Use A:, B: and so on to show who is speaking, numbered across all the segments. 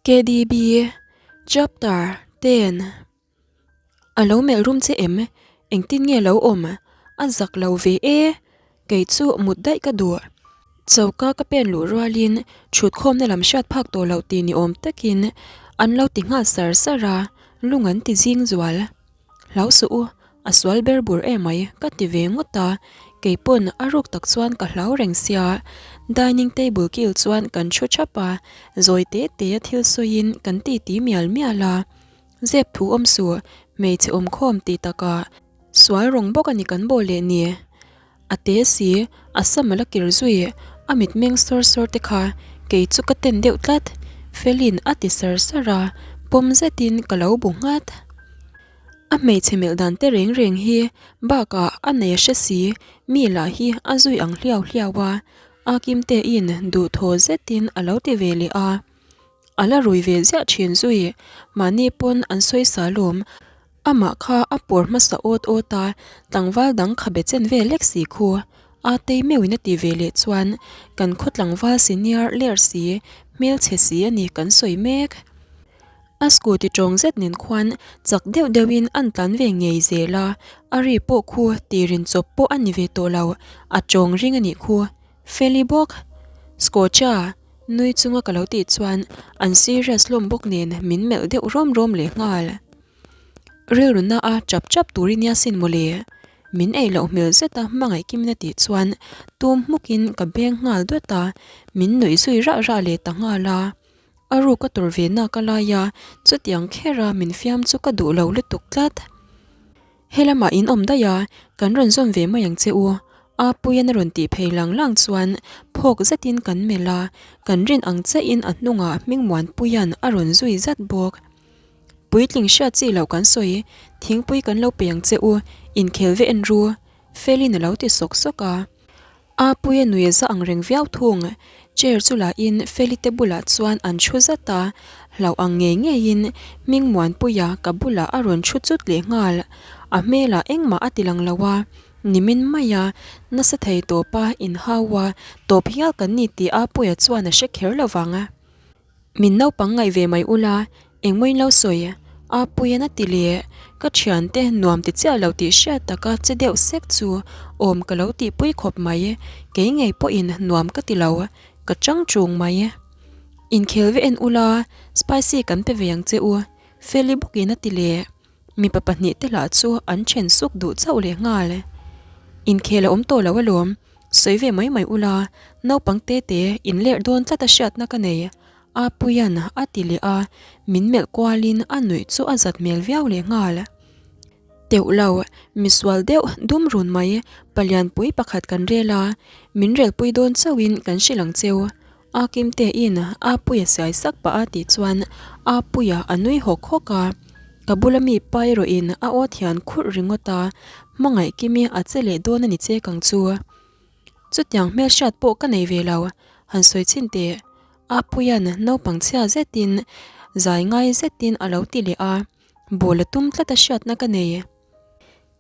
A: KDB, Chapter 10 A lo melh rum che em? Engtin nge lo awm? A zak lo ve e! Kei chu mut daih ka duh. Choka ka pen luh rualin thutkhawmna lam hriat phak tawh loh tih ni awm takin an lo ti nghal sar sar a, lung an ti zing zual. Hlau suh u, a sual ber bur emai ka ti ve ngawt a, kei pawn a ruk tak chuan ka hlau reng sia. Dining table kil chuan kan thu thap a, zawi te te a thil sawiin kan ti ti mial mial a. Zep thu awm suh, hmeichhe awmkhawm tih takah sual rawng bawk a ni kan bawl leh ni. A te si, a sam a la kir zui, a mitmeng sawr sawr te kha kei chu ka ten deuh tlat, Felin a ti sar sar a, pawm zetin ka lo bu nghat. A hmeichhe melh dan te reng reng hi bakah a nei a hre si, mi lah hi a zui ang hliau hliau a, a Kimtein duhthaw zetin a lo ti ve leh a. A la rui ve ziah thin zui, mahni pawn an sawi sa lawm, amah kha a pawr hmasa awt awt a, tlangval dang khabe chen vel lek si khu, a tei meuhin a ti ve leh chuan kan khaw tlangval senior ler si, hmelchhe si a ni kan sawi mek. A scooty tawng zet nen khuan chak deuh deuhin an tlan ve ngei zel a, a ri pawh khu tirin chawp pawh a ni ve tawh lo, a tawng ring a nih khu. Feli bawk, Scotcha nui chunga ka lo tih chuan an serious hlawm bawk nen min melh deuh rawm rawm leh nghal. Rilru na a chap chap tur i nia sin mawle. Min ei loh hmel zet a hmangaih kimin a tih chuan tum hmukin ka beng nghal dawt a, min nuih zui rah rah leh ta nghal a. A ruk a tur ve nak a lai a, chutiang kher a min fiam chu ka duh lo lutuk tlat. He lamah in awm daih a, kan rawn zawm ve mai ang che u. Apuian a rawn tih phei lang lang chuan phawk zetin kan melh a, kan rin ang chiahin a hnungah Hmingmuanpuian a rawn zui zat bawk. Puitling hriat chi loh kan sawi, thingpui kan lo pe ang che u, inkhel ve en ru, Felin a lo ti sawk sawk a. Apuia nui a za ang reng viau thung. Chair chu la in Feli te bulah chuan an thu zat a, hlauh ang ngei ngeiin Hmingmuanpuia ka bulah a rawn thu chut leh nghal. A hmelah engmah a ti lang lo a, nimin maia nasa thei tawpa inhau a tawp hial kan ni tih Apuia chuan a hre kher lo vang. Min naupang ngaih ve mai ula, engmaw in lo sawi? Apuian a ti leh, ka thiante nuam ti chiah lo tih hriat taka che deuh sek chu awm ka lo tihpui khawp mai, kei ngei pawhin nuam ka ti lo, ka chang chung mai. Inkhel ve en ula, spicy kan pe ve ang che u, Feli bawkin a ti leh. Mipa pahnihte lah chu an then suk duh chauh leh nghal. Inkhel a awm tawh lo alawm, sawi ve mai mai ula, naupang te te inlerh dawn tlat a hriatna ka nei, Apuian a ti leh a, min melh kualin a nuih chu a zat hmel viau leh nghal. Teuh lo, misual deuh dum run mai, palianpui pakhat kan rel a, min relpui dawn chauhin kan hrilh ang cheu, A Kimtein Apuia siai sak pah a tih chuan Apuia a nui hawk hawk a, ka bula mi pa erawhin a aw thian khurh ringawt a, hmangaih Kimi a che leh dawn a ni che kang chu. Chutiang hmelhriat pawh ka nei ve lo, han sawi chhin teh. Apuia'n naupang chhia zetin zai ngai zetin a lo ti leh a, ball a tum tlat a hriatna ka nei.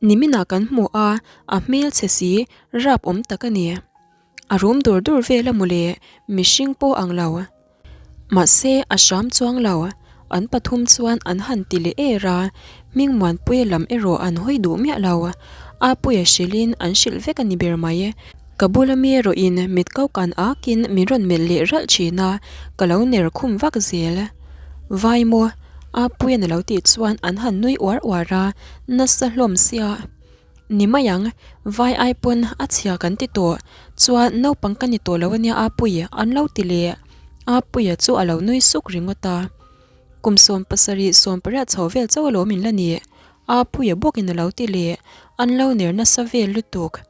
A: Niminah kan hmu a, a hmelchhe si, rap awm tak a ni. A rum dur dur vel a mawle, mihring pawh ang lo. Mahse, a hram chuang lo. An pathum chuan an han ti leh er a, Hmingmuanpuia lam erawh an hawi duh miah lo. Apuia hrilhin an hrilh vek a ni ber mai. Ka bula mi erawhin mit ko kan akin min rawn melh leh ralh thin a, ka lo ner khum vak zel. Vai maw? Apuian a lo tih chuan an han nui uar uar a, nasa hlawm sia. Ni mai ang, vai ai pawn a chhia kan ti tawh, chuan naupang ka ni tawh lo ania Apuii an lo ti leh. Apuia chu a lo nui suk ringawt a. Kum 70 18 chho vel chauh alawm in la ni, Apuia bawkin a lo ti leh, an lo ner nasa vel lutuk.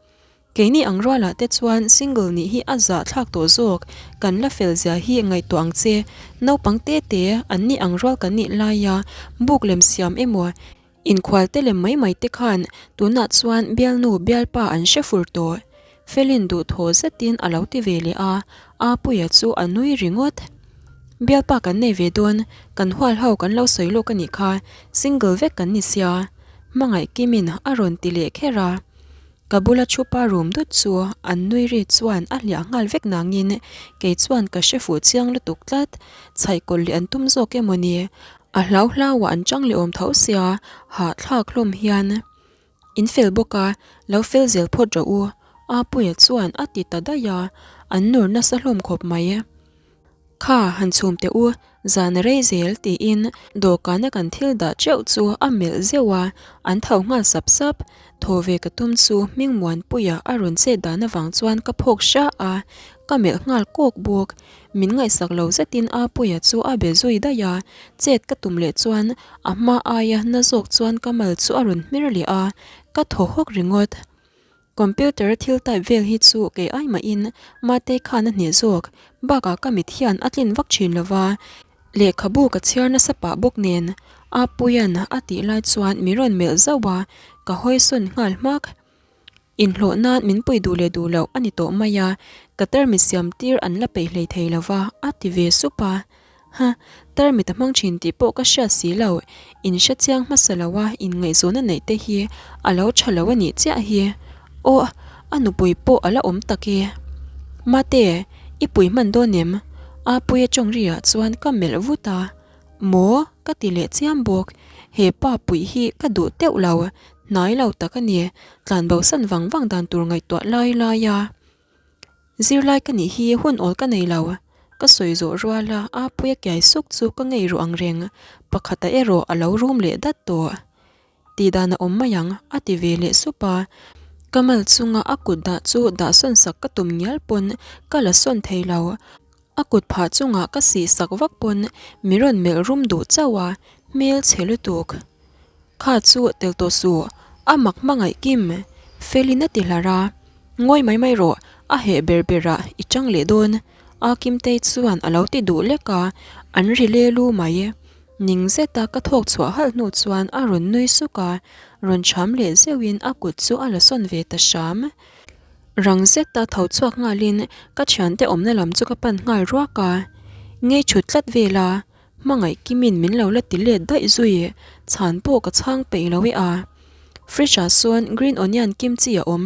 A: Keini ang rualah te chuan single nih hi a zah thlak tawh zawk, kan la fel zia hi ngaihtuah ang che, naupang te te an nih ang rual kan nih laia buk lem siam emaw, Inkhual te lem mai mai te khan tunah chuan bialnu bialpa an hre fur tawh. Felin duhthaw zetin a lo ti ve leh a, Apuia chu a nui ringawt. Bialpa kan nei ve dawn, kan hual ho kan lo sawi lawk a nih kha, single vek kan ni sia. Hmangaih Kimin a rawn ti leh kher a. Ka bula thupa rum dut chu an nui ri chuan a hliah nghal vek nangin kei chuan ka hre fuh chiang lutuk tlat. Chhaihkawlh leh an tum zawk emaw ni? A hlau hlauah an chang leh awm tho sia, hahthlak hlawm hian. In fel bawk a, lo fel zel phawt rawh u, Apuia chuan a ti ta daih a, an nur nasa hlawm khawp mai. Kha, han chhum teh u, zan a rei zel, tiin dawhkana kan thil dah teuh chu a melh zeuh a, an tho nghal sap sap. Thaw ve ka tum chu Hmingmuanpuia a rawn chet dan avang chuan ka phawk hra a, ka melh nghal kawk bawk. Min ngaihsak lo zetin Apuia chu a be zui daih a, chet ka tum leh chuan a hma aia na zawk chuan ka mal chu a rawn hmer leh a, ka thaw hawk ringawt. Computer thil type vel hi chu kei ai mahin Mate khan a hneh zawk, bakah ka mit hian a tlin vak thin lo va, lehkhabu ka chhiar nasa pah bawk nen Apuia'n a tih lai chuan min rawn melh zauh a, ka hawisawn nghal hmak. Inhlawh nan min pui duh leh duh loh a ni tawh mai a, ka tarmit siam tir an la peih hlei thei lo va, a ti ve sup a. Ha, tarmit a hmang thin tih pawh ka hriat si lo, in hre chiang hmasa lo a inngaihzawn a neih te hi a lo tha lo a nih chiah hi. Aw, a nupui pawh a la awm tak e. Mate, i pui hman dawn em? Apuia tawngriah chuan ka melh vut a. Maw? Ka ti leh chiam bawk. He pa puih hi ka duh teuh lo, hnai lo tak a ni. Tlan bosan vang vang dan tur ngaihtuah lai lai a. Zirlai ka nih hi hun awl ka nei lo. Ka sawi zawh rual a, Apuia kiai suk chu ka ngei ruh ang reng. Pakhata erawh a lo rum leh dat tawh. Tih dan a awm mai ang, a ti ve leh sup a. Ka mal chunga a kut dah chu dah sawn sak ka tum ngial pawn ka la sawn thei lo. A kut phah chungah ka sih sak vak pawn mi rawn melh rum duh chauh a, hmel chhe lutuk. Kha chu tel tawh suh, a mak hmangaih kim, Felin a ti hlar a. Ngawi mai mai rawh, a heh ber berah i chang leh dawn, a Kimtei chuan a lo ti duh lek a, an ri le lu mai. Ning zeta ka thawk chhuah halh hnu chuan a rawn nui suk a, rawn cham leh zeuhin a kut chu a la sawn ve ta hram. Rang zeta tho chhuak nghalin ka thiante awmna lam chu ka pan nghal ruak a, ngei thut tlat vel a, hmangaih kimin min lo la ti let daih zui, chhan pawh ka chhang peih lo e a. Fridge ah sawn green onion kimchi a awm,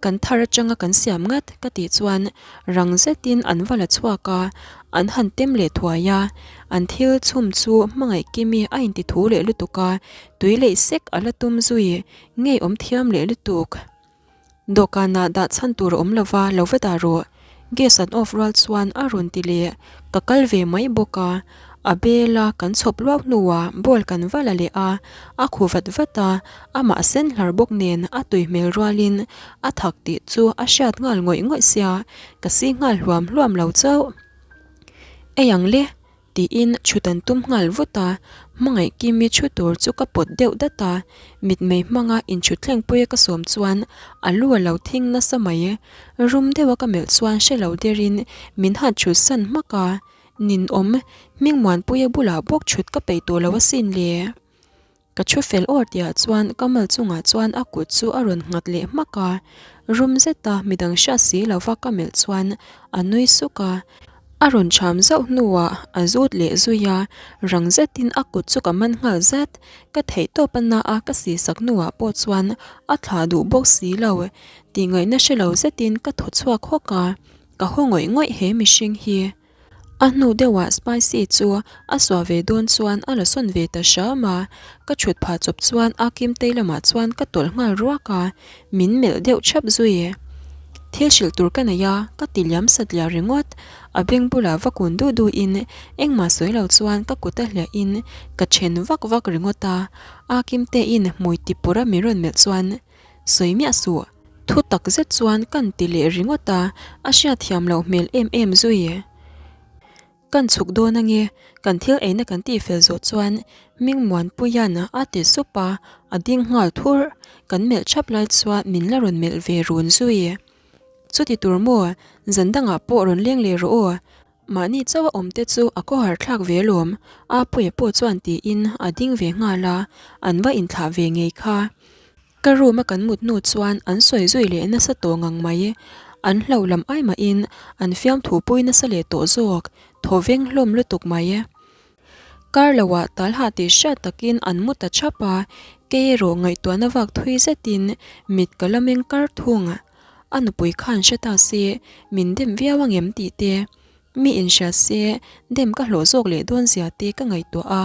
A: kan thar atanga kan siam ngat ka tih chuan rang zetin an va la chhuak a, an han tem leh thuai a, an thil chhum chu hmangaih kimi a inti thu leh lutuk a, tui leih sek a la tum zui, ngei awm thiam leh lutuk. Dawhkanah dah chhan tur a awm lo va, lo va dah rawh. Gas an off rual chuan a rawn ti leh. Ka kal ve mai bawk a. A bel a kan chhawp luau hnuah bowl kan va la leh a, a khu vat vat a, amah a sen hlar bawk nen a tui hmel rualin a thak tih chu a hriat nghal ngawih ngawih sia, ka si nghal hluam hluam lo chauh. Ei ang le, Tiin chhut an tum nghal vut a, hmangaih Kimi chhu tur chu ka pawt deuh dat a, mitmei hmanga inchhut thlengpuia ka sawm chuan a lu a lo thing nasa mai. Rum deuha ka melh chuan hre lo derin min han chhut san hmak a, ninawm Hmingmuanpuia bulah bawk chhut ka peih tawh lo asin le. Ka thu fel awr tihah chuan ka mal chungah chuan a kut chu a rawn nghat leh hmak a, rum zeta midang hriat si lova ka melh chuan a nui suk a, a rawn cham zauh hnuah a zut leh zui a, rang zetin a kut chu ka man nghal zat, ka theih tawp a na a ka sihsak hnuah pawh chuan a thlah duh bawk si lo, tihngaihna hre lo zetin ka thaw chhuak hawk a, ka haw ngawih ngawih he mihring hi. A hnu deuhah Spicy chu a suah ve dawn chuan a la sawn ve ta hram a, ka thut phah chawp chuan a Kimtei lamah chuan ka tawlh nghal ruak a, min melh deuh thap zui. Thil hrilh tur ka nei a, ka ti liam satliah ringawt. A beng bulah va kun duh duhin engmah sawi lo chuan ka kut a hliahin ka then vak vak ringawt a, a Kimteiin hmui ti pawrh a min rawn melh chuan sawi miah suh. Thu tak zet chuan kan ti leh ringawt a, a hriatthiam loh hmel em em zui. Kan chhuk dawn ange, kan thil eina kan tih fel zawh chuan Hmingmuanpuia'n a ti sup a, a ding nghal thurh. Kan melh thap lai chuan min la rawn melh ve run zui. Chuti tur maw, zan dangah pawh rawn leng leh rawh aw, Mahni chauh a awm te chu a khawhar thlak ve lawm, Apuia pawh chuan tiin a ding ve nghal a, an va inthlah ve ngei kha. Ka room a kan mut hnu chuan an sawi zui leh nasa tawh ngang mai. An hlo lam ai mahin an fiamthu pui nasa leh tawh zawk, thaw veng hlawm lutuk mai. Kar loah tal hah tih hriat takin an mu ta thap a. Kei erawh ngaihtuahna vak thui zetin mit ka la meng kar thung. A nupui khan hre ta se min dem viau angem tih te, mi inhria se dem ka hlawh zawk leh dawn zia te ka ngaihtuah a.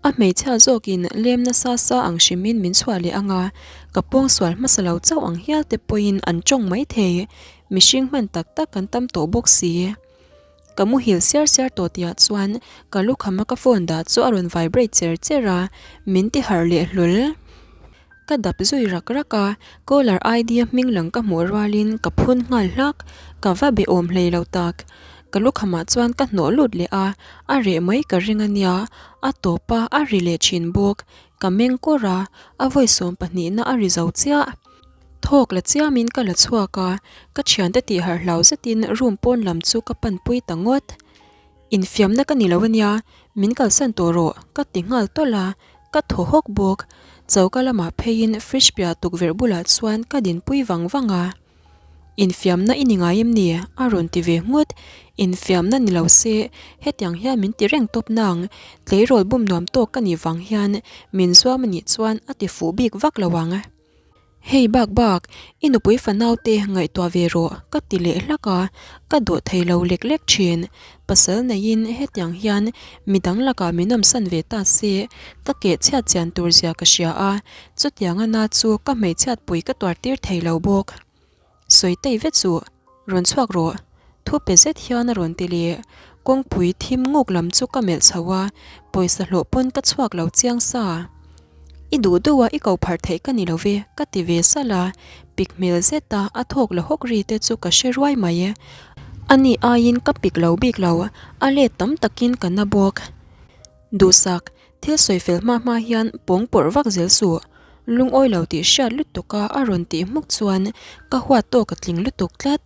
A: A hmeichhia zawkin lem nasa sa ang hrimin min chhuah leh ang a, ka pawngsual hmasa lo chauh ang hial te pawhin an tawng mai thei. Mihring hman tak tak kan tam tawh bawk si. Ka muhil siar siar tawh tihah chuan ka lukhama ka phone dah chu a rawn vibrate cher cher a, min ti harh leh hlawl. Ka dap zui rak rak a, caller ID a hming lang ka hmuh rualin ka phun nghal hlak, ka va be awm hlei lo tak. Ka lukhamah chuan ka hnawh lut leh a, a reh mai ka ring a nia, a tawp a, a ri leh thin bawk. Ka meng kawr a, a vawi sawm pahnihna a ri zo chiah. Thawk la chiamin ka la chhuak a, ka thiante tih harh hlau zetin room pawn lam chu ka panpui ta ngawt. Infiamna ka ni lo ania, min kalsan tawh rawh ka ti nghal tawlh a, ka thaw hawk bawk. Choka lamah pheiin fridge piah tukverh bulah chuan ka dinpui vang vang a. Infiamna i ni ngai em ni? a rawn ti ve nghut. Infiamna ni lo se, hetiang hian min ti reng tawp nang. Tleirawl bum nuam tawk ka nih vang hian min zuam a nih chuan a ti fuh bik vak lo ang. Hei bak bak, i nupui fanau te ngaihtuah ve rawh ka ti leh hlak a, ka dawh thei lo lek lek thin. Pasal neiin hetiang hian midang lakah min awmsan ve ta se, ka keh chhiat chian tur zia ka hria a, Chutiang a na chu ka hmeichhiat pui ka tuar tir thei lo bawk. Sawi tei vet suh, rawn chhuak rawh. Thu pe zet hian a rawn ti leh. Kawngpui thim nguk lam chu ka melh chho a, pawisa hlawh pawn ka chhuak lo chiang sa. I duh duh a i ko pharh theih ka ni lo ve, ka ti ve salh a, pik hmel zet a a thawk la hawk ri te chu ka hre ruai mai. Ani aiin ka pik lo bik lo, a let tam takin ka na bawk. Duhsak, Thil sawi fel hma hma hian pawng pawrh vak zel suh. Lungawi lo tih hriat lutuk a a rawn tih hmuk chuan ka huat tawk a tling lutuk tlat.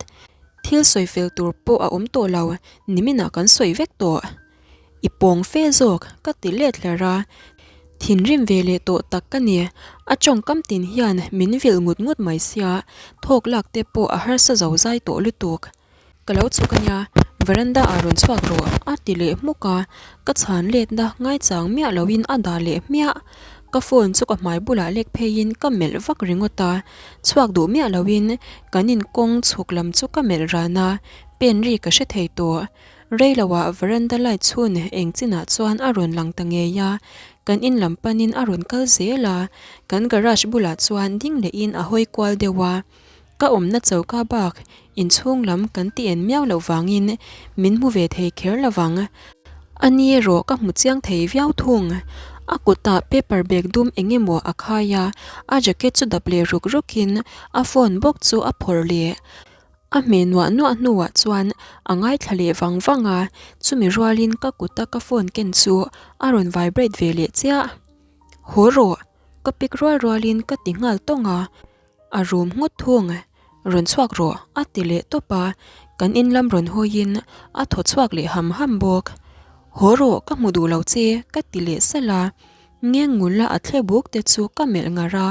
A: Thil sawi fel tur pawh a awm tawh lo, niminah kan sawi vek tawh. I pawng fe zawk, ka ti let hlar a. Thinrim ve leh tawh tak ka ni. A tawngkam tin hian min vilh ngut ngut mai sia, thawk lak te pawh a harsa zo zai tawh lutuk. Ka lo chhuk ania, veranda ah rawn chhuak rawh a ti leh hmuk a, ka chhan letna ngaichang miah loin a dah leh hmiah. Ka phone chu ka hmai bulah lek pheiin ka melh vak ringawt a, chhuak duh miah loin kan inkawng chhuk lam chu ka melh ran a, pen ri ka hre thei tawh. Rei loah veranda light chhun eng chinah chuan a rawn lang ta ngei a, kan in lam panin a rawn kal zel a, kan garage bulah chuan ding lehin a hawi kual deuh a. Ka awmna choka bak inchhung lam kan ti en miau loh vangin min hmu ve thei kher lo vang. A ni erawh ka hmu chiang thei viau thung. A kutah paper bag dum eng emaw a khai a, a jacket chu dap leh ruk rukin a phone bawk chu a phawrh leh. A hmeh nuah nuah hnuah chuan a ngaithla leh vang vang a, chumi rualin ka kuta ka phone ken chu a rawn vibrate ve leh chiah. Haw rawh! Ka pick rual rualin ka ti nghal tawng a. A rum nghut thung, Rawn chhuak rawh, a ti leh tawp a, kan in lam rawn hawiin a thaw chhuak leh ham ham bawk. Haw rawh, ka hmu duh lo che, ka ti leh salh a. Ngeng ngula a thle buk te chu ka melh ngar a,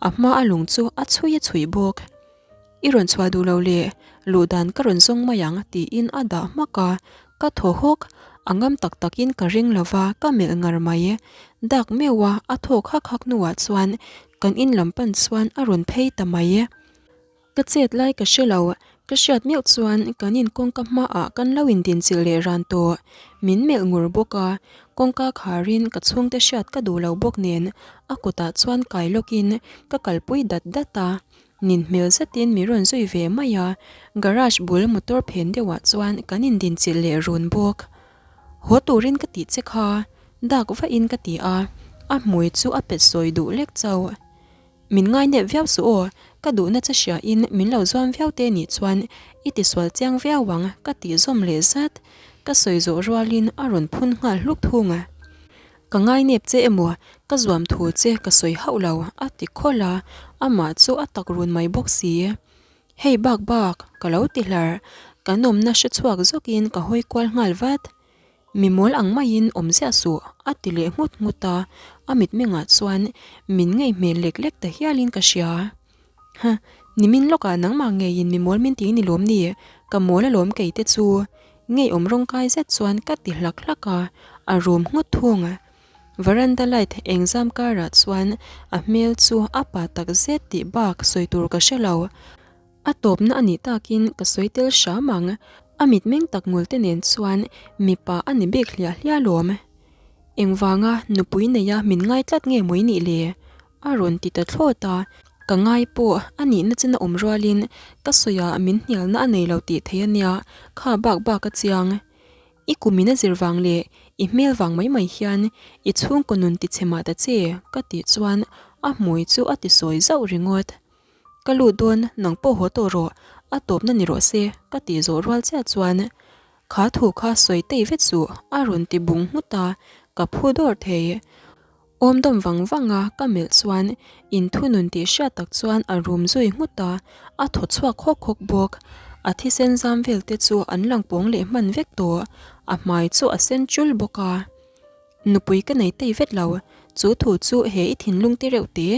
A: a hma a lung chu a chhui a chhui bawk. I rawn chhuah duh lo le, luh dan ka rawn zawng mai ang, tiin a dah hmak a, ka thaw hawk, a ngam tak takin ka ring lo va, ka melh ngar mai. Dak meuh a, a thawk hak hak hnuah chuan Kan in lam pan chuan a rawn phei ta mai. Ka chet lai ka hre lo, ka hriat meuh chuan kan in kawngka hmaah kan lo indinchilh leh ran tawh. Min melh ngur bawk a, kawngka kharin ka chhungte hriat ka duh lo bawk nen a kutah chuan kai lawkin ka kalpui dat dat a. Nin hmel zetin min rawn zui ve mai a, garage bul motor phen deuhah chuan kan indinchilh leh run bawk. Haw turin ka tih che kha, dak vahin ka ti a, a hmui chu a pet sawi duh lek chauh. Min ngainep viau suh aw, ka duhna che hriain min lo zuam viau te nih chuan i tisual chiang viau ang ka tih zawm leh zat. Ka sawi zawh rualin a rawn phun nghal hluk thung a. Ka ngainep che emaw, ka zuam thu che ka sawi hauh lo a ti khawlh a, amah chu a tak run mai bawk si. Hei bak bak, ka lo ti hlar. Kan awmna hre chhuak zawkin ka hawi kual nghal vat. Mi mawl ang maiin awm ziah suh, a ti leh nghut nghut a, a mitmengah chuan min ngei hmel lek lek ta hialin ka hria. Huh, nimin lawkah nangmah ngeiin mi mawl min ti ni lawm ni, ka mawl alawm kei te chu. Ngeiawm rawngkai zet chuan ka ti hlak hlak a, a rum nghut thung. Veranda light eng zam karah chuan a hmel chu a pa tak zet tih bak sawi tur ka hre lo. A tawpna a nih takin ka sawi tel hram ang. A mitmeng tak ngul te nen chuan mipa a ni bik hliah hliah lawm. Engvanga nupui neia min ngai tlat nge mawi nih le? A rawn ti ta thlawt a, ka ngai pawh a nihna chen a awm rualin ka sawiah min hnialna a nei lo tih thei a nia, kha bak bak a chiang. I kumin a zir vang leh i hmel vang mai mai hian i chhungkaw nun ti chhe mah ta che ka tih chuan a hmui chu a ti sawi zauh ringawt. Ka lut dawn nang pawh haw tawh rawh, a tawpna ni rawh se ka tih zawh rual chiah chuan kha thu kha sawi tei vet suh a rawn ti bung nghut a, ka phu dawr thei. Awm dawm vang vang a ka melh chuan inthunun tih hriat tak chuan a rum zui nghut a, a thaw chhuak hawk hawk bawk. A thisen zam vel te chu an lang pawng leh hman vek tawh, a hmai chu a sen chul bawk a. Nupui ka nei tei vet lo, chu thu chu he i thinlung te reuh te,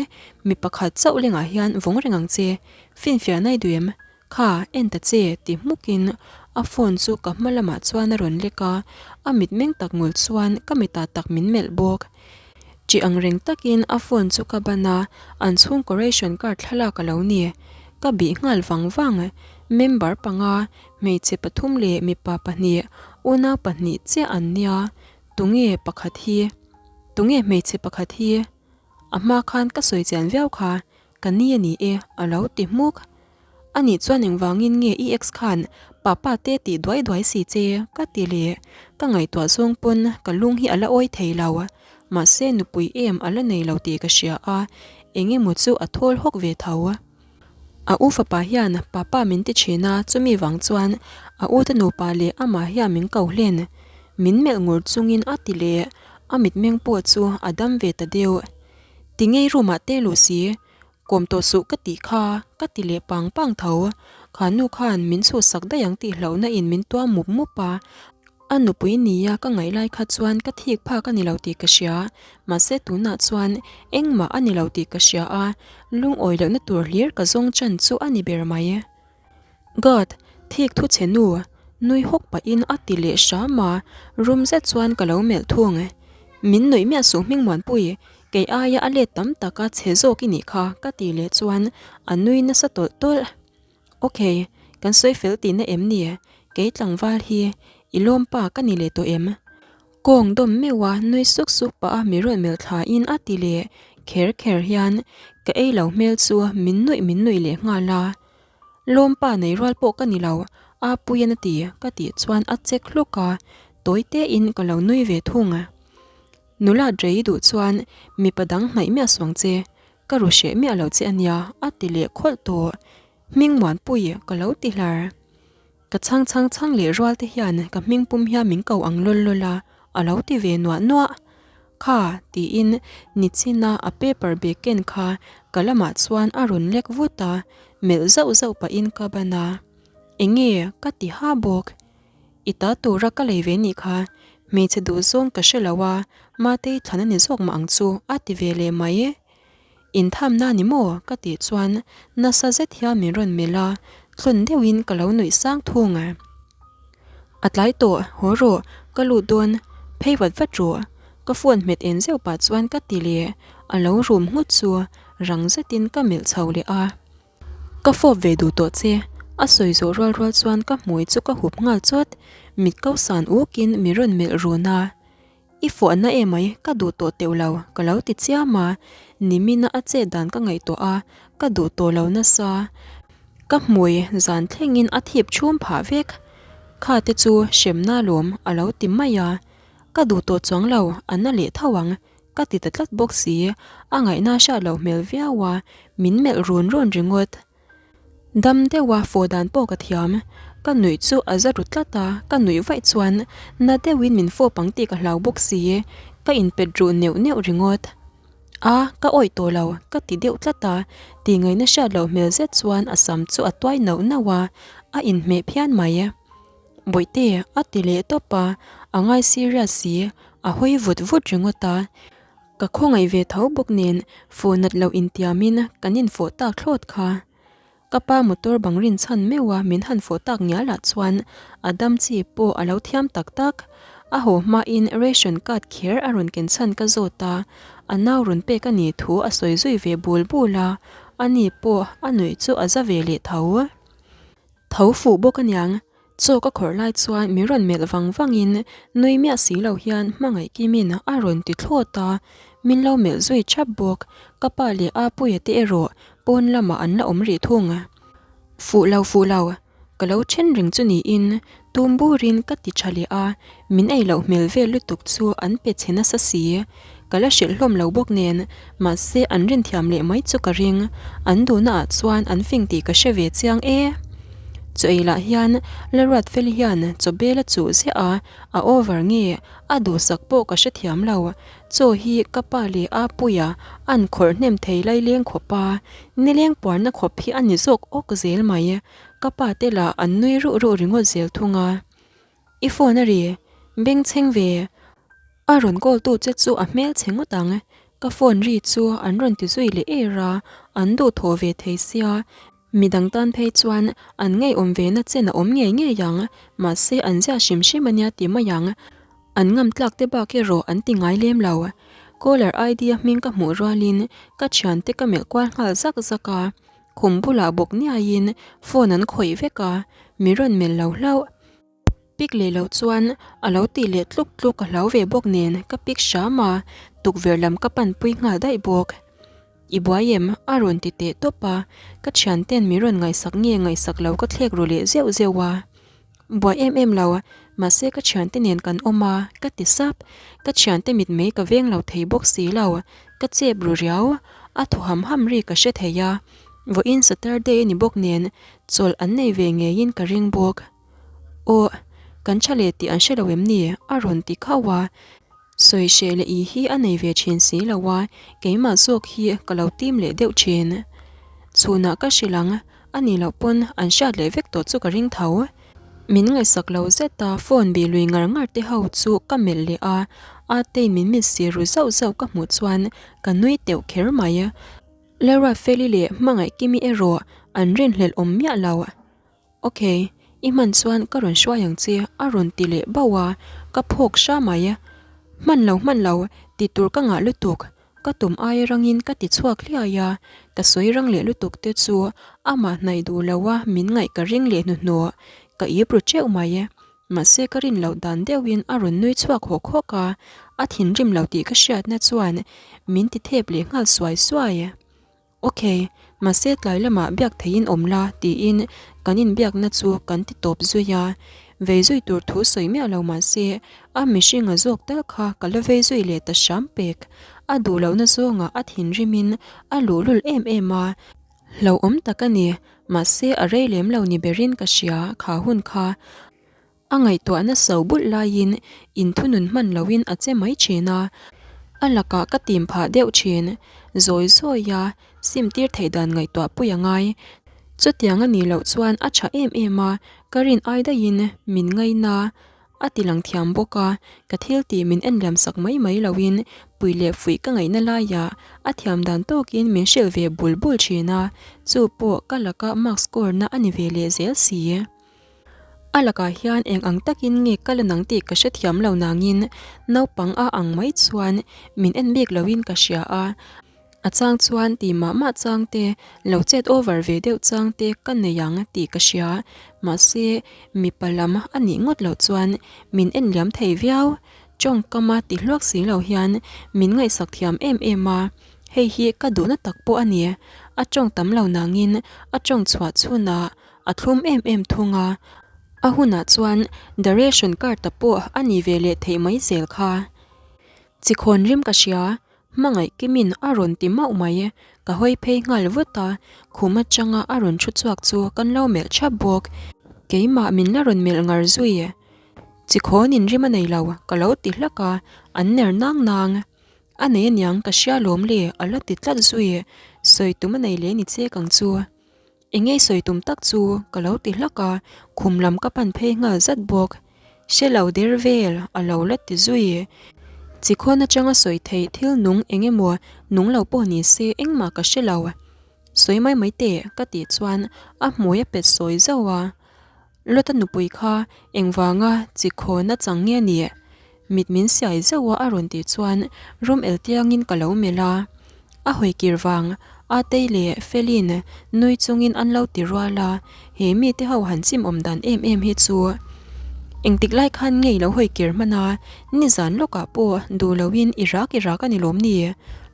A: mi pakhat chauh lengah hian vawng reng ang che, finfiah nai duh em? Kha, en ta che, ti hmukin a phone chu ka hma lamah chuan a rawn lek a, a mitmeng tak ngul chuan ka mitah tak min melh bawk. Ṭih ang reng takin a phone chu ka ban a, an chhungkaw ration card thlalak a lo ni. Ka bih nghal vang vang. Member panga, hmeichhe pathum leh mipa pahnih, unau pahnih chiah an nia. Tunge pakhat hi? Tunge hmeichhe pakhat hi? A hma khan ka sawi chian viau kha, ka ni a ni e, a lo ti hmuk. Anih chuan engvangin nge i ex khan papa te tih duai duai si che ka ti leh ka ngaihtuah zawng pawn ka lung hi a la awi thei lo. Mahse nupui em a la nei lo tih ka hria a, eng emaw chu a thawl hawk ve tho. A u fapa hian papa min ti thin a, chumi vang chuan a u te nupa leh amah hian min ko hlen. Min melh ngur chungin a ti leh a mitmeng pawh chu a dam ve ta deuh. Ti ngei room ah te luh si, Kawm tawh suh ka tih kha ka ti leh pang pang tho. Kha nu khan min chhuhsak daih ang tih hlauhna in min tuam mup mup a. A nupui nia ka ngaih lai kha chuan ka thik phak a ni lo tih ka hria. Mahse tunah chuan engmah a ni lo tih ka hria a, lungawi lohna tur hlir ka zawng chan chu a ni ber mai. God, thik thu che nu, nui hawk pahin a ti leh hram a, rum zet chuan ka lo melh thung. Min nuih miah suh Hmingmuanpui, kei aia a let tam taka che zawk i nih kha ka tih leh chuan a nui nasa tawlh tawlh. Ok, kan sawi fel tihna em ni? Kei tlangval hi i lawmpa ka ni leh tawh em? Kawng dawm meuh a nui suk suk pah a mi rawn melh thla in a ti leh kher kher hian ka ei lo hmel chu min nuih min nuih leh nghal a. Lawmpa nei rual pawh ka ni lo, a puian a ti ka tih chuan a chek hluk a, tawi te in ka lo nui ve thung. Nula Drei duh chuan mipa dang hnaih miah suang che, ka ru hreh miah lo che a nia a ti leh khawlh tawh. Hmingmuanpui ka lo ti hlar. Ka chhang chhang chhang leh rual te hian ka hming pum hian min ko ang lawl lawl a, a lo ti ve nuah nuah. Kha, tiin nichina a paper bag ken kha ka lamah chuan a rawn lek vut a, melh zauh zauh pahin ka ban a. Enge? ka ti ha bawk. I ta tura ka lei ve nih kha, hmeichhe duhzawng ka hre lo a, Matei thlan a ni zawk mah ang chu, a ti ve leh mai. Inthamna ni maw? ka tih chuan nasa zet hian min rawn melh a, tlawn deuhin ka lo nuih sang thung. A tlai tawh, haw rawh, ka lut dawn, phei vat vat rawh. Ka phone hmet en zeuh pah chuan ka ti leh, a lo rum nghut chu rang zetin ka melh chho leh a. Ka fawp ve duh tawh che, a sawi zawh rual rual chuan ka hmui chu ka hup nghal chawt, mit ko san ukin min rawn melh run a. I fuahna emai ka duh tawh teuh lo ka lo ti chiam a, nimina a chet dan ka ngaihtuah a, ka duh tawh lo nasa. Ka hmui zan thlengin a thip chhum phah vek. Kha te chu hremna lawm a lo ti mai a, ka duh tawh chuang lo a na leh tho ang ka ti ta tlat bawk si, a ngaihna hriat loh hmel viau a, min melh run run ringawt. Dam deuha fawh dan pawh ka thiam. Ka nuih chu a za ru tlat a, ka nuih vaih chuan na deuhin min fawp ang tih ka hlau bawk si. Ka inpet ruh neuh neuh ringawt. A, ka awih tawh lo, ka ti deuh tlat a, tih ngaihna hriat loh hmel zet chuan a sam chu a tuai nauh nauh a, a inhmeh phian mai. Bawihte, a ti leh tawp a, a ngai serious si, a hawi vut vut ringawt a. Ka khawngaih ve tho bawk nen fawh nat loh intiamin kan infawh tak thlawt kha. Ka pa motor bang rinchhan meuh a min han fawh tak ngial ah chuan a dam chi pawh a lo thiam tak tak. A haw hmain ration card kher a rawn ken chhan ka zawt a, a nau rawn pek a nih thu a sawi zui ve bul bul a, ani pawh a nuih chu a za ve leh tho. Tho fuh bawk aniang, chaw ka khawrh lai chuan min rawn melh vang vangin nui miah si lo hian hmangaih kimin a rawn ti thlawt a, min lo melh zui thap bawk, ka pa leh Apuia te erawh pawn lamah an la awm rih thung. Fuh lo fuh lo, Ka lo then reng chu niin tum burin ka ti tha leh a, min ei loh hmel vel lutuk chu an pe chhe nasa si. Ka la hrilh hlawm lo bawk nen, mahse an rinthiam leh mai chu ka ring. An duhna ah chuan an fing tih ka hre ve chiang e. Chaw ei lah hian la ruat fel hian chaw bel a chuh ziah a, a over nge a duhsak pawh ka hrethiam lo. Chaw hi ka pa leh a puia an khawrh hnem thei laileng khawp a, nileng puarna khawp hi a ni zawk awk zel mai. Ka pa te lah an nui ruh ruh ringawt zel thung a. I phone a ri, bengchheng ve. A rawn call tu che chu a hmel chhe ngawt ang. Ka phone ri chu an rawn ti zui leh er a, an duhthawh ve thei sia. Midang tan phei chuan an ngeiawm ve na chen a awm ngei ngei ang, mahse an ziah hrim hrim a nia ti mai ang. An ngam tlak te bak erawh an ti ngai lem lo. Caller ID a hming ka hmuh rualin ka thiante ka melh kual nghal zak zak a. Khum bulah bawk niaiin phone an khawih vek a, mi rawn melh lo hlauh. Pick leh loh chuan a lo tih leh tluk tluk ka hlau ve bawk nen ka pick hram a, tukverh lam ka panpui nghal daih bawk. I buai em? a rawn ti teh tawp a, ka thianten mi rawn ngaihsak nge ngaihsak lo ka thlek ru leh zeuh zeuh a. Buai em em lo, mahse ka thiante nen kan awm a, ka ti sap. Ka thiante mitmei ka veng lo thei bawk si lo, ka chep ru riau. A thaw ham ham ri ka hre thei a, vawiin Saturday a ni bawk nen chawlh an nei ve ngeiin ka ring bawk. Aw, kan tha leh tih an hre lo em ni? a rawn ti khauh a. Sawi hreh leh i hi a nei ve thin si lo a, keimah zawk hi ka lo tim leh deuh thin. Chhunah ka hrilh ang, a nih loh pawn an hriat leh vek tawh chu ka ring tho. Min ngaihsak lo zet a, phone bih lui ngar ngar te ho chu ka melh leh a, Atei'n min mit sir ru zauh zauh ka hmuh chuan ka nui teuh kher mai. Lalruatfeli leh Hmangaihkimi erawh an rinhlelh awm miah lo. Ok, i hman chuan ka rawn hruai ang che a rawn ti leh bauh a, ka phawk hra mai. Hman lo hman lo, ti tur ka ngah lutuk, ka tum aia rangin ka ti chhuak hliai a, ka sawi rang leh lutuk te chu amah hnaih duh lo a min ngaih ka ring leh hnuhnawh, ka ip ru teuh mai. Mahse ka rin loh dan deuhin a rawn nui chhuak hawk hawk a, a thinrim lo tih ka hriatna chuan min ti thep leh nghal suai suai. Ok, mahse tlai lamah biak theihin awm la tiin kan inbiakna chu kan ti tawp zui a. Vei zui tur thu sawi miah lo mahse a mihringa zawk tal kha ka la vei zui leh ta hram pek. A duh lohna zawngah a thinrimin a luhlul em em a. Hlauhawm tak a ni, mahse a rei lem lo ni berin ka hria kha hun kha. A ngaihtuahna so bulh laiin inthunun hman loin a che mai thin a, a lakah ka tim phah deuh thin. Zawi zawi a, sim tir theih dan ngaihtuah pui a ngai. Chutiang a nih loh chuan a tha em em a, ka rin ai daihin min ngaina a ti lang thiam bawk a, ka thil tih min en liam sak mai mai loin pui leh fuih ka ngaihna laiah a thiam dan tawkin min hrilh ve bul bul thin a, chu pawh ka laka mark score na a ni ve leh zel si. A lakah hian eng ang takin nge ka la nang tih ka hrethiam lo nangin naupang a ang mai chuan min en bik loin ka hria a. A chang chuan ti mah mah chang te, lo chet over ve deuh chang te ka nei ang tih ka hria. Mahse, mipa lam a nih ngawt loh chuan min en liam thei viau. Tawngkama ti hluak si lo hian min ngaihsak thiam em em a, hei hi ka duhna tak pawh a ni. A tawng tam lo nangin a tawng chhuah chhunah A thlum em em thung a, a hunah chuan the ration card ta pawh a ni ve leh theih mai zel kha. Chikhawn rim ka hria, hmangaih kimin a rawn ti mauh mai. Ka hawi phei nghal vut a, khum atanga a rawn thu chhuak chu kan lo melh thap bawk. Keimah min la rawn melh ngar zui. Chikhawnin rim a nei lo, ka lo ti hlak a, an ner nang nang. A nei aniang ka hria lawm le, a la ti tlat zui. Sawi tum a nei leh ni chek ang chu. Eng ei sawi tum tak chu ka lo ti hlak a, khum lam ka pan phei nghal zat bawk. Hre lo der vel a lo la ti zui. Chikhawn atanga sawi theih thil nung eng emaw nung lo pawh ni se engmah ka hre lo. Sawi mai mai teh ka tih chuan a hmui a pet sawi zauh a. Lota nupui kha engvanga chikhawn a chang nge ni? Mit min siai zauh a a rawn tih chuan rum el tiangin ka lo melh a. A hawi kir vang, Atei leh Felin nui chungin an lo ti rual a, he mite ho han chim awm dan em em hi chu engtik lai khan ngei lo hawi kir hman a, nizan lawkah pawh duh loin i rak i rak a ni lawm ni?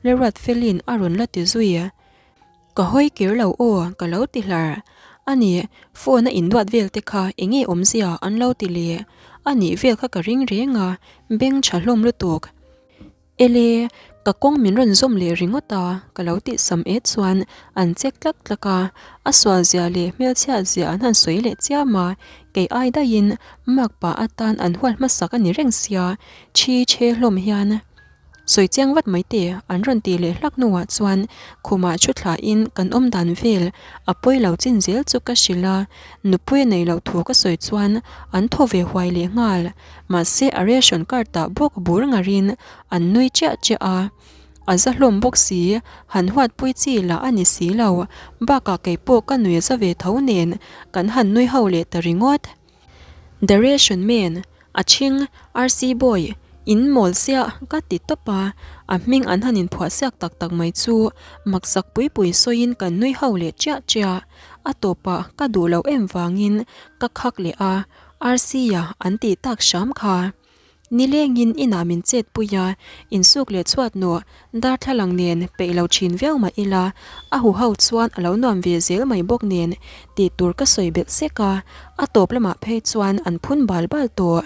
A: Leruat Felin a rawn la ti zui. Ka hawi kir lo aw, ka lo ti hlar. A ni, phone a induat vel te kha enge awmzia an lo ti leh. A nih vel kha ka ring reng a, beng tha hlawm lutuk. Ele, ka kawng min rawn zawm leh ringawt a, ka lo tih sam et chuan an chek tlak tlak a, a sual zia leh hmelchhiat zia an han sawi leh chiam a, kei ai daihin makpa atan an hual hmasak a ni reng sia, thi chhe hlawm hian. Sawi chiang vat mai teh, an rawn tih leh hlak hnuah chuan khumah thu thlahin kan awm dan vel a pawi lo chin zel chu ka hrilh a, nupui a neih loh thu ka sawi chuan an thaw ve huai leh nghal. Mahse a ration card ah bawk bur ngarin an nui chiah chiah a, a za hlawm bawk si, han huatpui chi lah a ni si lo, bakah keipawh ka nui a za ve tho nen kan han nui ho leh ta ringawt. The ration man, a ṭhing, RC boy, in mawl siah ka ti tawp a, a hming an han inphuah siak tak tak mai chu maksak pui pui sawiin kan nui ho leh chiah chiah, a tawpah ka duh loh em vangin ka khak leh a, Arsia an tih tak hram kha. Nilengin inah min chet pui a, insuk leh chhuat nawh darthlalang nen peih lo thin viau mah ila, a huho chuan a lo nuam ve zel mai bawk nen tih tur ka sawi belh sek a, a tawp lamah phei chuan an phun bal bal tawh.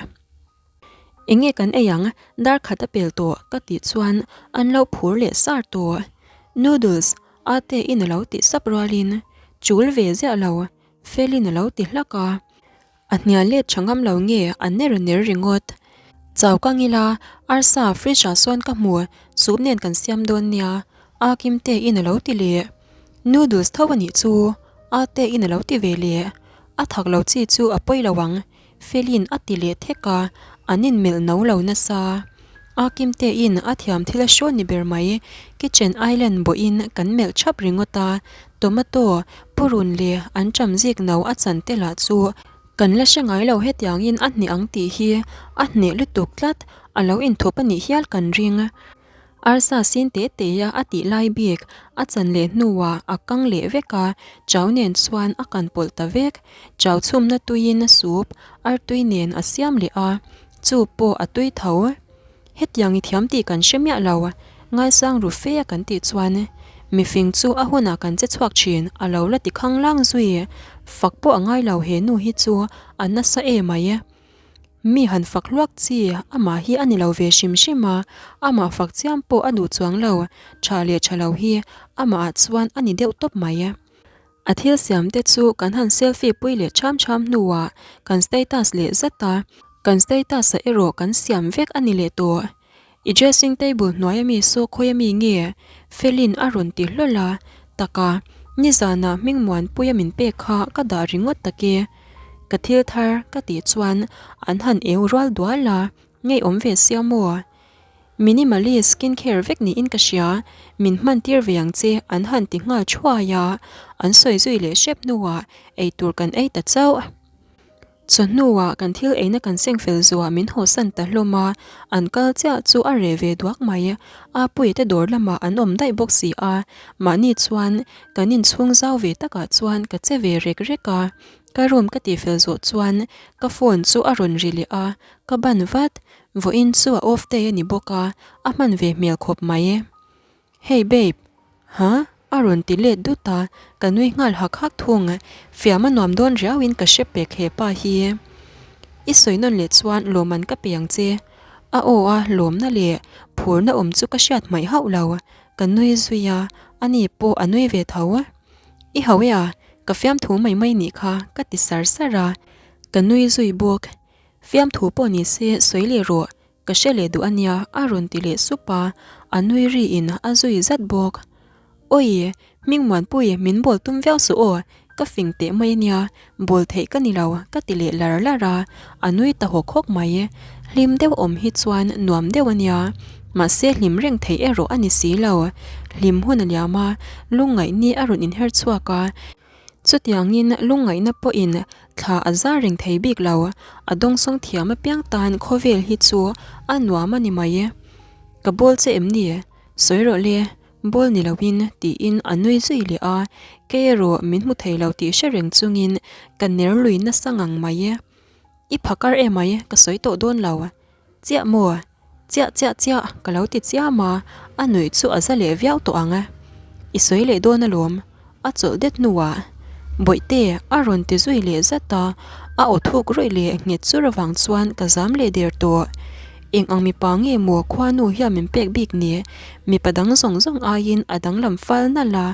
A: Enge kan ei ang, dar khat a pel tawh ka tih chuan an lo phur leh sar tawh. Noodles a te in a lo tih sap rualin chul ve ziah lo Felin a lo ti hlak a, a hnial let tha ngam lo nge a ner ner ringawt. Chau ka ngila, arsa fridge ah sawn ka hmu, soup nen kan siam dawn nia, a Kim te in a lo ti leh. Noodles tho a nih chu, a te in a lo ti ve leh. A thak lo chi chu a pawi lo ang, Felin a ti leh thek a, an inmelh no lo nasa. A Kimte in a thiam thil a hrawn ni ber mai, kitchen island bawhin kan melh thap ringawt a, tomato, purun leh an ṭam zik no a chan te lah chu kan la hre ngai lo hetiangin a hneh ang tih hi a hneh lutuk tlat, a lo inthup a nih hial kan ring. Arsa sin te te a a tih lai bik a chan leh hnuah a kang leh vek a, chau nen chuan a kan pawlh ta vek. Chau chhumna tuiin a sup, artui nen a siam leh a, chu pawh a tui tho. Hetiang i thiam tih kan hre miah lo, ngaisang ru fe a kan tih chuan mifing chu a hunah kan che chhuak thin a lo la ti khanglang zui. Fak pawh a ngai lo he nu hi chu a nasa emai. Mi han fak hluak chi amah hi a ni lo ve hrim hrim a, amah fak chiam pawh a duh chuang lo, tha leh tha lo hi amah ah chuan a ni deuh tawp mai. A thil siam te chu kan han selfie pui leh cham cham hnuah kan status leh zat a, kan status ah erawh kan siam vek a ni leh tawh. I dressing table hnuai ami saw khawi ami nge? Felin a rawn ti hlawl a, taka, nizanah Hmingmuanpuia min pek kha ka dah ringawt tak e. Ka thil thar ka tih chuan an han eu rual dual a, ngeiawm ve sia maw? Minimalist skin care vek niin ka hria, min hman tir ve ang che an han ti nghal thuai a, an sawi zui leh hrep hnuah eitur kan ei ta chauh. Chawhnuah kan thil eina kan seng fel zuah min hawsan ta hlawm a, an kal chiah chu a reh ve duak mai. Apuia te dawr lamah an awm daih bawk si a, mahni chuan kan inchhung zau ve takah chuan ka che ve rek rek a. Ka room ka tih fel zawh chuan ka phone chu a rawn ri leh a, ka ban vat. Vawiin chu a off day a ni bawk a, a hman ve hmel khawp mai. Hey babe! Huh? A rawn ti let dut a, ka nui nghal hak hak thung. Fiam a nuam dawn riau in ka hre pek he pa hi. I sawi nawn leh chuan lawm an ka pe ang che. A aw a lawmna leh phurna awm chu ka hriat hmaih hauh lo. Ka nui zui a, ani pawh a nui ve tho. I hau e a, ka fiamthu mai mai nih kha ka ti sar sar a, ka nui zui bawk. Fiamthu pawh ni se sawi leh rawh, Ka hre leh duh a nia a rawn ti leh sup a, a nui ri in a zui zat bawk. Awi, Hmingmuanpui min bawl tum viau suh aw, ka fing teh mai a nia, bawl theih ka ni lo ka ti leh lar lar a, a nui ta hawk hawk mai. Hlim deuh awm hi chuan nuam deuh a nia, mahse hlim reng theih erawh a ni si lo. Hlim hun a liam a, lungngaih ni a rawn inher chhuak a. Chutiangin lungngaihna pawhin thla a zar reng thei bik lo, a dawngsawng thiam apiang tan khawvel hi chu a nuam a ni mai. Ka bawl che em ni? Sawi rawh le, bawl ni loin tiin a nui zui leh a, kei erawh min hmu thei lo tih hre reng chungin ka ner lui nasa ngang mai. I phakar emai ka sawi tawh dawn lo. Chiah maw? Chiah chiah chiah ka lo ti chiam a, a nuih chu a za leh viau tawh ang. I sawi leh dawn alawm, a chawlh det hnuah Bawihte a rawn ti zui leh zat a, a aw thuk rawih leh nghet chur avang chuan ka zam leh der tawh. Eng ang mipa nge maw khuanu hian min pek bik ni? Mipa dang zawng zawng aiin a danglam fal nalh a,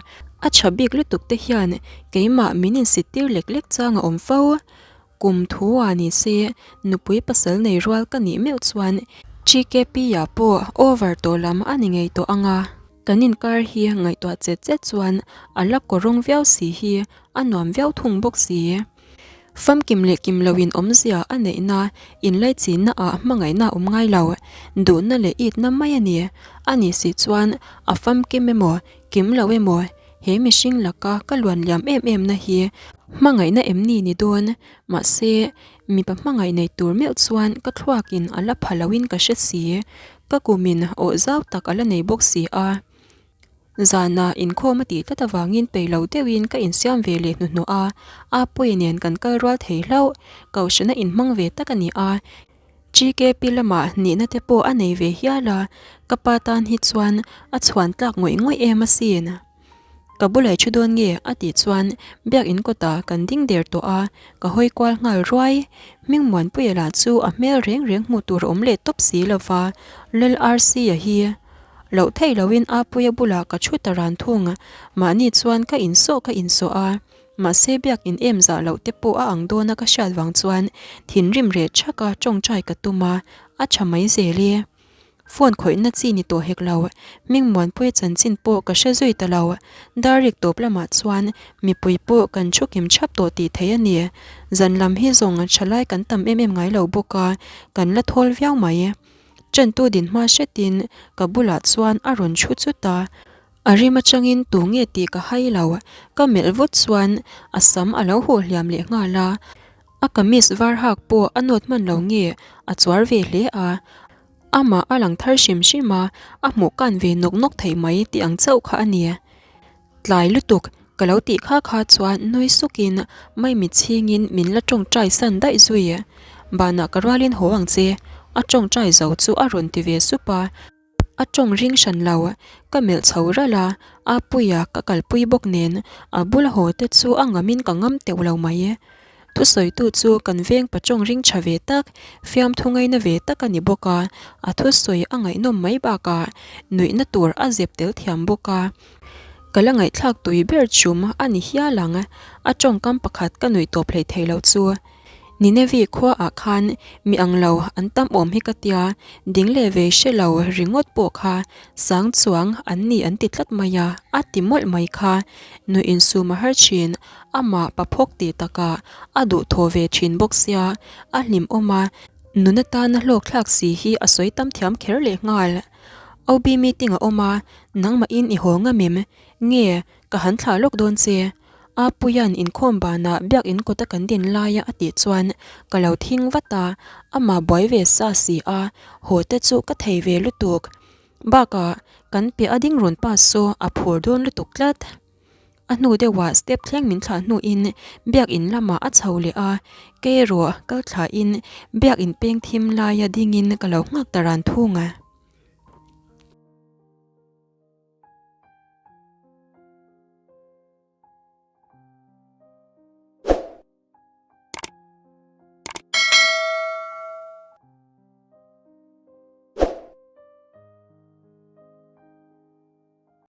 A: a tha bik lutuk te hian keimah min insit tir lek lek chang a awm fo. Kum thu a ni se, nupui pasal nei rual ka nih meuh chuan TKP-a pawh over tawh lam a ni ngei tawh ang a. Kan inkar hi ngaihtuah chet chet chuan a la kawrawng viau si hi a nuam viau thung bawk si. Famkim leh kim loin awmzia a neihna inlaichinna ah hmangaihna a awm ngai lo, duhna leh itna mai a ni. A nih si chuan a famkim emaw, kim lo emaw He mihring laka ka luan liam em em na hi hmangaihna em ni ni dawn? Mahse, mipa hmangaih nei tur meuh chuan ka thluakin a la pha loin ka hre si. Ka kumin awh zau tak a la nei bawk si a. Zanah inkhawm a tih tlat avangin peih lo deuhin ka insiam ve leh hnuhnawh a, Apuii nen kan kal rual thei hlauh. Kohhrana inhmang ve tak a ni a. GKP lamah nihna te pawh a nei ve hial a, ka pa tan hi chuan a chhuan tlak ngawih ngawih em asin. Ka bulah i thu dawn nge? a tih chuan biakin kawtah kan ding der tawh a, ka hawi kual nghal ruai. Hmingmuanpuia lah chu a hmel reng reng hmuh tur a awm leh tawp si lo va, Lal RC-a hi loh theih loin Apuia bulah ka thu ta ran thung, mahni chuan ka insawh ka insawh a. Mahse biakin em zah loh te pawh a ang dawn a ka hriat vang chuan thinrim reh thak a tawngtai ka tum a, a tha mai zel e. Phone khawihna chi ni tawh hek lo, Mingmuanpuia chanchin pawh ka hre zui ta lo. Dar rik tawp lamah chuan mipui pawh kan thu kim thap tawh tih theih a ni. Zan lam hi zawng thalai kan tam em em ngai lo bawk a, kan la thawl viau mai. Ṭantu dinhma hretin ka bulah chuan a rawn thu chut a. A rim atangin tu nge tih ka hai lo, ka melh vut chuan a sam a lo huh hliam leh nghal a, a kamis var hak pawh a nawt hman lo nge a chuar ve hle a, amah a lang thar hrim hrim a, a hmuh kan ve nawk nawk thei mai tih ang chauh kha a ni. Tlai lutuk ka lo tih kha kha chuan nui sukin maimi chhingin min la tawngtai san daih zui. Banah ka rualin haw ang che, a tawngtai zo chu a rawn ti ve sup a. A tawng ring hran lo, ka melh chho ralh a, Apuia ka kalpui bawk nen a bula haw te chu a ngamin ka ngam teuh lo mai. Thusawitu chu kan veng pa tawng ring tha ve tak, fiamthu ngaina ve tak a ni bawk a, a thusawi a ngaihnawm mai bakah nuihna tur a zep tel thiam bawk a. Ka la ngaihthlak tui ber chum a ni hial ang, a tawngkam pakhat ka nuih tawp hleithei lo chu. Ninevi khua ah khan mi ang lo an tam awm hi ka tia, ding leh vei hre lo ringawt pawh kha sang chuang an ni an ti tlat mai a, a ti mawlh mai kha. Nuih insum a har thin, amah pa phawk tih takah a duh thaw ve thin bawk sia, a hlim awm a, nun atana hlawk thlak si hi a sawi tam thiam kher leh nghal. OB meeting a awm a, nangmahin i haw ngam em? Nge ka han thlah lawk dawn che? Apuia'n inkhawm banah biakin kawta kan din laia a tih chuan ka lo thing vat a, amah buai ve sa si a, haw te chu ka thei ve lutuk. Bakah kan piah a ding rawn pass chu a phur dawn lutuk tlat. A hnu deuhah step thleng min thlah hnuin biakin lamah a chho leh a, kei erawh kal thlahin biakin peng thim laia dingin ka lo nghak ta ran thung a.